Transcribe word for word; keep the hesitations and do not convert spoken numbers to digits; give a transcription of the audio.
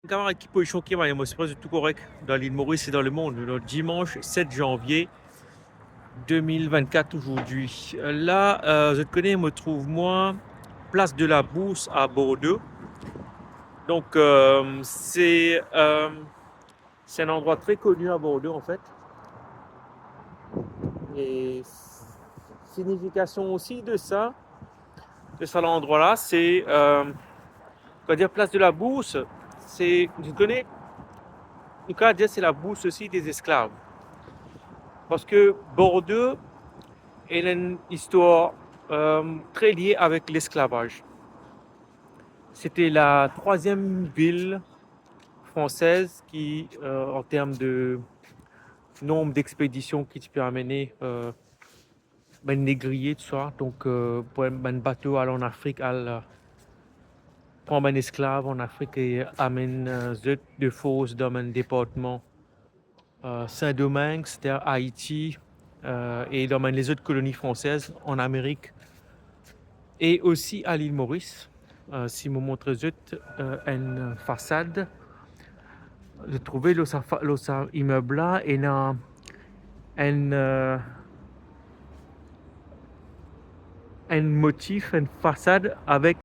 Kamarad, ki pozision ki mwa, mo sipoze tou korek dan Lil Moris e dan lemond. Nou dimans set zanvie de mil vennkat azordi. La, euh, zot kone, mo trouv mwa Place de la Bourse à Bordeaux. Donk, euh, se, euh, se enn landrwa tre koni a Bordeaux, an fet. E signifikasion osi de sa, de sa landrwa la, se, euh, kan dir Place de la Bourse, se, nou kone, nou kav dir se la bourse osi de zesklav. Parski Bordeaux ena enn istwar, euh, tre lie avek lesklavaz. Sete la trwaziem vil fransez ki, euh, an term de nonb dexpedision ki ti pe amene, euh, bann negriye, tousala. Donk, euh, pou bann bato al an Afrik, al, euh, pran bann esklav an Afrik e amenn, euh, zot de fors dan bann departman, euh, Saint-Domingue, setadir Ayiti, euh, e dan bann lezot koloni fransez an Amerik, e osi a Lil Moris. Euh, si mo montre zot, euh, enn fasad, zot trouve lor sa fa-, lor sa imeb la, ena enn, euh, enn motif, enn fasad avek